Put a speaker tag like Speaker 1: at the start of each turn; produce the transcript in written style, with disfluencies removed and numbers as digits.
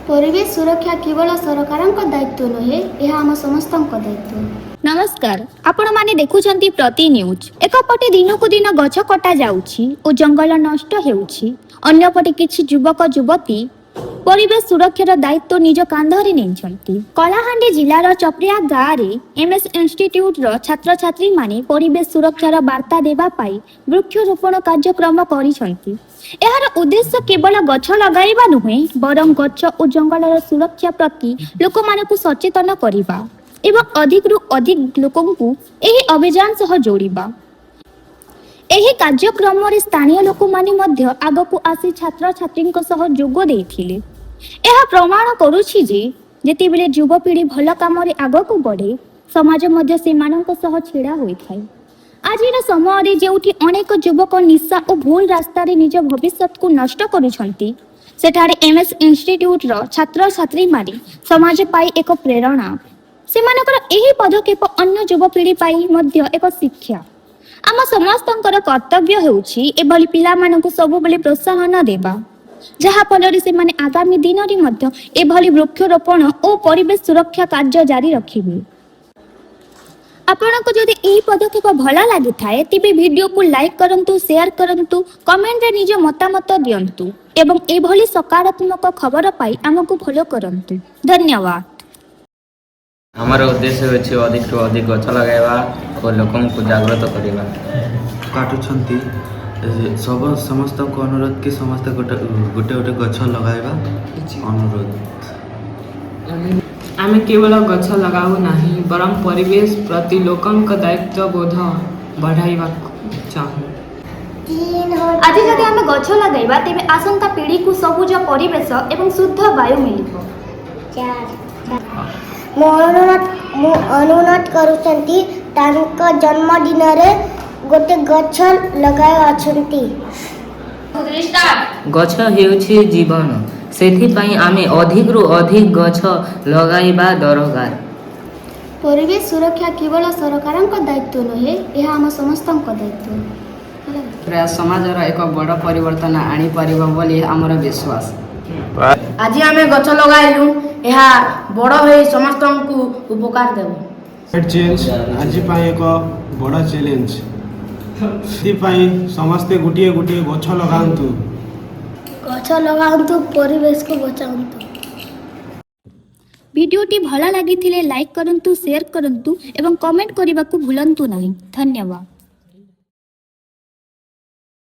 Speaker 1: ପରିବେଶ ସୁରକ୍ଷା କେବଳ ସରକାରଙ୍କ ଦାୟିତ୍ୱ ନୁହେଁ, ଏହା ଆମ ସମସ୍ତଙ୍କ ଦାୟିତ୍ୱ।
Speaker 2: ନମସ୍କାର, ଆପଣମାନେ ଦେଖୁଛନ୍ତି ପ୍ରତି ନ୍ୟୁଜ୍। ଏକପଟେ ଦିନକୁ ଦିନ ଗଛ କଟା ଯାଉଛି ଓ ଜଙ୍ଗଲ ନଷ୍ଟ ହେଉଛି, ଅନ୍ୟପଟେ କିଛି ଯୁବକ ଯୁବତୀ ପରିବେଶ ସୁରକ୍ଷାର ଦାୟିତ୍ୱ ନିଜ କାନ୍ଧରେ ନେଇଛନ୍ତି। କଳାହାଣ୍ଡି ଜିଲ୍ଲାର ଚପ୍ରିଆ ଗାଁରେ ଏମ୍ଏସ୍ ଇନଷ୍ଟିଟ୍ୟୁଟ୍ର ଛାତ୍ରଛାତ୍ରୀମାନେ ପରିବେଶ ସୁରକ୍ଷାର ବାର୍ତ୍ତା ଦେବା ପାଇଁ ବୃକ୍ଷରୋପଣ କାର୍ଯ୍ୟକ୍ରମ କରିଛନ୍ତି। ଏହାର ଉଦ୍ଦେଶ୍ୟ କେବଳ ଗଛ ଲଗାଇବା ନୁହେଁ, ବରଂ ଗଛ ଓ ଜଙ୍ଗଲର ସୁରକ୍ଷା ପ୍ରତି ଲୋକମାନଙ୍କୁ ସଚେତନ କରିବା ଏବଂ ଅଧିକରୁ ଅଧିକ ଲୋକଙ୍କୁ ଏହି ଅଭିଯାନ ସହ ଯୋଡ଼ିବା। ଏହି କାର୍ଯ୍ୟକ୍ରମରେ ସ୍ଥାନୀୟ ଲୋକମାନେ ମଧ୍ୟ ଆଗକୁ ଆସି ଛାତ୍ରଛାତ୍ରୀଙ୍କ ସହ ଯୋଗ ଦେଇଥିଲେ। ଏହା ପ୍ରମାଣ କରୁଛି ଯେ ଯେତେବେଳେ ଯୁବପିଢ଼ି ଭଲ କାମରେ ଆଗକୁ ବଢ଼େ, ସମାଜ ମଧ୍ୟ ସେମାନଙ୍କ ସହ ଛିଡ଼ା ହୋଇଥାଏ। ଆଜିର ସମୟରେ ଯେଉଁଠି ଅନେକ ଯୁବକ ନିଶା ଓ ଭୁଲ ରାସ୍ତାରେ ନିଜ ଭବିଷ୍ୟତକୁ ନଷ୍ଟ କରୁଛନ୍ତି, ସେଠାରେ ଏମ୍ଏସ୍ ଇନଷ୍ଟିଟ୍ୟୁଟ୍ର ଛାତ୍ରଛାତ୍ରୀମାନେ ସମାଜ ପାଇଁ ଏକ ପ୍ରେରଣା। ସେମାନଙ୍କର ଏହି ପଦକ୍ଷେପ ଅନ୍ୟ ଯୁବପିଢ଼ି ପାଇଁ ମଧ୍ୟ ଏକ ଶିକ୍ଷା। ଆମ ସମସ୍ତଙ୍କର କର୍ତ୍ତବ୍ୟ ହେଉଛି ଏଭଳି ପିଲାମାନଙ୍କୁ ସବୁବେଳେ ପ୍ରୋତ୍ସାହନ ଦେବା, ଯାହାଫଳରେ ସେମାନେ ଆଗାମୀ ଦିନରେ ମଧ୍ୟ ଏଭଳି ବୃକ୍ଷରୋପଣ ଓ ପରିବେଶ ସୁରକ୍ଷା କାର୍ଯ୍ୟ ଜାରି ରଖିବେ। ଆପଣଙ୍କୁ ଯଦି ଏହି ପଦକ୍ଷେପ ଭଲ ଲାଗିଥାଏ, ତେବେ ଭିଡ଼ିଓକୁ ଲାଇକ୍ କରନ୍ତୁ, ସେୟାର କରନ୍ତୁ, କମେଣ୍ଟରେ ନିଜ ମତାମତ ଦିଅନ୍ତୁ ଏବଂ ଏଭଳି ସକାରାତ୍ମକ ଖବର ପାଇଁ ଆମକୁ ଫଲୋ କରନ୍ତୁ। ଧନ୍ୟବାଦ।
Speaker 3: ଆମର ଉଦ୍ଦେଶ୍ୟ ହେଉଛି ଅଧିକରୁ ଅଧିକ ଗଛ ଲଗାଇବା ଓ ଲୋକଙ୍କୁ ଜାଗ୍ରତ କରିବା।
Speaker 4: କାଟୁଛନ୍ତି ଏ, ସବୁ ସମସ୍ତଙ୍କୁ ଅନୁରୋଧ କି ସମସ୍ତେ ଗୋଟେ ଗୋଟେ ଗୋଟେ ଗଛ ଲଗାଇବା ଅନୁରୋଧ।
Speaker 5: ଆମେ କେବଳ ଗଛ ଲଗାଉ ନାହିଁ, ବରଂ ପରିବେଶ ପ୍ରତି ଲୋକଙ୍କ ଦାୟିତ୍ୱବୋଧ ବଢ଼ାଇବାକୁ ଚାହୁଁ।
Speaker 2: ଆଜି ଯଦି ଆମେ ଗଛ ଲଗାଇବା, ତେବେ ଆସନ୍ତା ପିଢ଼ିକୁ ସବୁଜ ପରିବେଶ ଏବଂ ଶୁଦ୍ଧ ବାୟୁ ମିଳିବ।
Speaker 6: ମୁଁ ଅନୁରୋଧ କରୁଛନ୍ତି, ତାଙ୍କ ଜନ୍ମଦିନରେ ଗୋଟେ ଗଛ ଲଗାଇ ଅଛନ୍ତି।
Speaker 7: ଗଛ ହେଉଛି ଜୀବନ। ସେଥିପାଇଁ ଆମେ ଅଧିକରୁ ଅଧିକ ଗଛ ଲଗାଇବା ଦରକାର।
Speaker 1: ପରିବେଶ ସୁରକ୍ଷା କେବଳ ସରକାରଙ୍କ ଦାୟିତ୍ୱ ନୁହେଁ, ଏହା ଆମ ସମସ୍ତଙ୍କ ଦାୟିତ୍ୱ। ହେଲା।
Speaker 8: ପ୍ରୟାସ ସମାଜର ଏକ ବଡ଼ ପରିବର୍ତ୍ତନ ଆଣିପାରିବ ବୋଲି ଆମର ବିଶ୍ୱାସ।
Speaker 9: ଆଜି ଆମେ ଗଛ ଲଗାଇଲୁ, ଏହା ବଡ଼ ହୋଇ ସମସ୍ତଙ୍କୁ ଉପକାର ଦେବ।
Speaker 10: କ୍ଲାଇମେଟ୍ ଚେଞ୍ଜ ଆଜି ପାଇଁ ଏକ ବଡ଼ ଚ୍ୟାଲେଞ୍ଜ। ସେଥିପାଇଁ ସମସ୍ତେ ଗୋଟିଏ ଗୋଟିଏ ଗଛ ଲଗାନ୍ତୁ।
Speaker 6: ଗଛ ଲଗାନ୍ତୁ, ପରିବେଶକୁ ବଚାନ୍ତୁ।
Speaker 2: ଭିଡ଼ିଓଟି ଭଲ ଲାଗିଥିଲେ ଲାଇକ୍ କରନ୍ତୁ, ସେୟାର କରନ୍ତୁ ଏବଂ କମେଣ୍ଟ କରିବାକୁ ଭୁଲନ୍ତୁ ନାହିଁ। ଧନ୍ୟବାଦ।